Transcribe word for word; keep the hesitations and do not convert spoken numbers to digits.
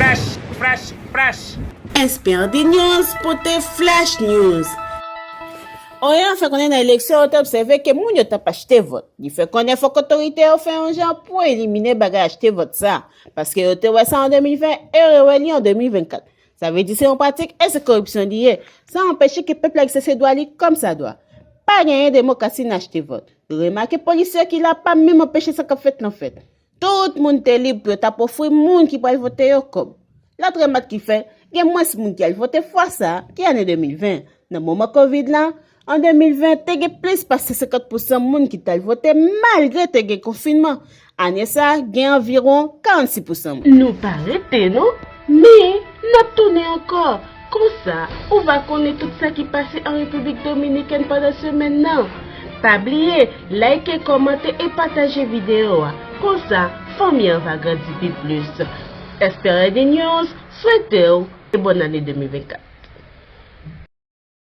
Fresh, fresh, fresh. S P R D News pote Flash News. Oyan fè konnen nan eleksyon yo te obsève ke moun yo t ap achte vòt. Li fè konnen fòk otorite yo fè yon jan pou elimine bagay achte vòt sa, paske yo te wè sa an de mil ven e rewè li an de mil vennkat. Sa vle di se yon pratik e se koripsyon li ye. Sa anpeche ke pèp la egzèse dwa li kòm sa dwa. Pa genyen demokrasi nan achte vòt. Remake polis yo ki la pa menm anpeche sa k ap fèt lan fèt. Tout moun te lib pou yo t ap ofri moun ki pral vote yo kòb. Lòt remak ki fèt, gen mwens moun ki al vote fwa sa a ki ane de mil ven. Nan moman kovid la, an de mil ven, te gen plis pase senkant pousan moun ki t al vote malgre te gen konfinman. Ane sa a, gen anviwon karannsis pousan moun. Nou pa rete non, men n ap tounen ankò. Konsa, ou va konnen tout sa ki pase an Repiblik Dominikèn pandan semèn nan. Pa bliye, like, kòmante e pataje videyo a. Konsa, fanmi an va grandi pi plis. S P R D News swete w e bòn ane de mil vennkat.